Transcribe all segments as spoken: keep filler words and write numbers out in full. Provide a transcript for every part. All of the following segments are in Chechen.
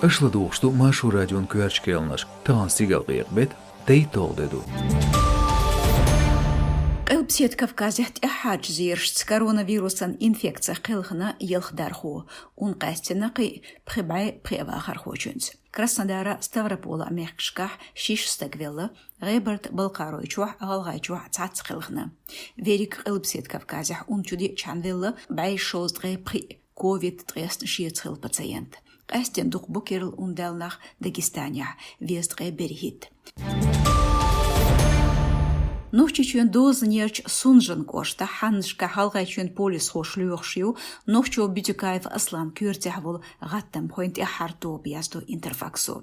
Аша ладугӀуш ду Маршо радион коьртачу кхаьънаш. Тахана стигала кхайкхам бетта, тӀаьхьа тӀаьхьа де ду. Къилбаседа Кавказехь тӀаьххьарчу зерашца коронавирусан инфекци кхелхина ялхдархо. Ун къаьстина кхин а пхи бӀе пхи а вахархочуьнца. Краснодара, Ставропола мехкашкахь шиш стаг велла, ГӀебарта-Балкхаройчохь, ГӀалгӀайчохь цхьацца кхелхина. Верриг Къилбаседа Кавказехь ун чу деъчхьана велла бӀе шовзткъе пхи ковид ткъеснашца хилла пациент. Къаьстина дукха бу керла ун даьлла нах Дагестанехь, везткъе берхӀитта. Нохчийчоьнан дозанерчу Сунжан кӀоштахь хьаннашкахь ГӀалгӀайчоьнан полисхоша лоьхуш ю нохчо Битюкаев Аслан коьртехь волу гӀаттамхойн тӀаьххьара тоба, яздо Интерфаксо.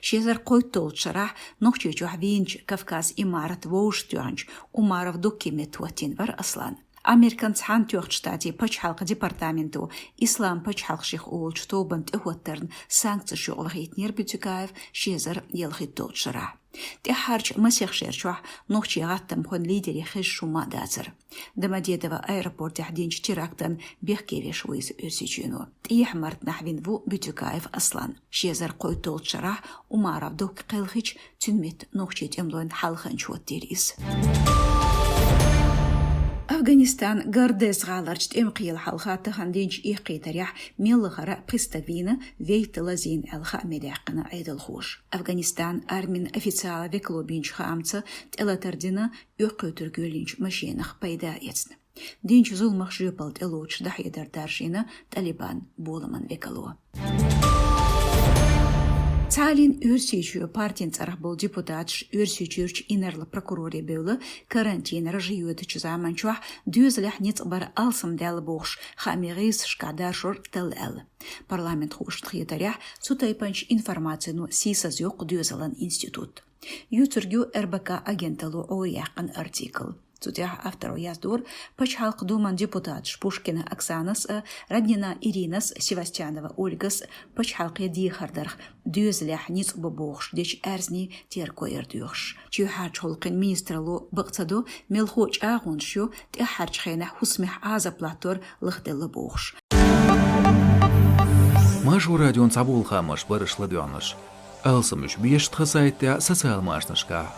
Ши эзар кхойтталгӀачу шарахь Нохчийчохь вийначу Кавказ имарат вовшахтоьхначу Умаров Доккин метта хӀоттийна вара Аслан. Американ Цхьаьнатоьхначу Штатийн пачхьалкхан департаменто Ислам пачхьалкх шех олучу тобанна тӀехӀоттарна санкцеш юкъа вахийтинера Битюкаев ши эзар ялхитталгӀачу шарахь. ТӀаьххьарчу масех шерчохь нохчийн гӀаттамхойн лидерийн хезаш хӀумма а дацара. Домодедово аэропортехь динчу терактан бехке веш ву иза Оьрсийчоьно. ТӀехьа-мартанахь вина ву Битюкаев Аслан. Ши эзар кхойтталгӀачу шарахь Умаров Докка кхелхича, цуьнан метта нохчийн тӀемалойн хьалханча хӀоттийра иза. Афганистан Гардес гӀаларчу тӀеман кхелан хьалха тахана динчу иккхийтарехь мел лахара пхи стаг вийна, вейтта лазийна аьлла хааме даьккхина Ӏедалхоша. Афганистан армин официалан векало бинчу хаамца тӀелатар дина, оьккхуьйтург йоьллинчу машинах пайда эцна. Динчу зуламах жоьпалла тӀелоцуш дӀахьедар даржийна Талибан боламан векало. Цхьаллин Оьрсийчоь партин цӀарах болу депутаташ Оьрсийчуьрчу инарла прокуроре бевлла карантин режим йоьдучу заманчохь доьзалехь ницкъ бар алсамдаьлла бохуш, хаамийн гӀирсашкахь даржор талла аьлла. Парламентхошна хетарехь, цу тайпанчу информацино сийсаз йоккху доьзалан институт. Юьйцург ю РБК агенталло Ӏораяьккхина артикл. Цу тӀехь авторо яздора, Пачхьалкхан Думан депутаташ Пушкина Оксанас а, Роднина Иринас а, Севастьянова Ольгас а пачхьалкхе дехар дарх, доьзалехь ницкъ бу бохуш дечу аьрзнийн терго яр доьхуш. Чоьхьарчу гӀуллакхийн министралло бакъ ца до, мелхо а чӀагӀонаш ю, тӀаьххьарчу хенахь хӀусамехь Ӏазап латтор лахделла бохуш. Маршо радион цхьаболу хаамаш бара аша ладоьгӀнарш. Алсамаш беша тхан сайтехь, социал машанашкахь.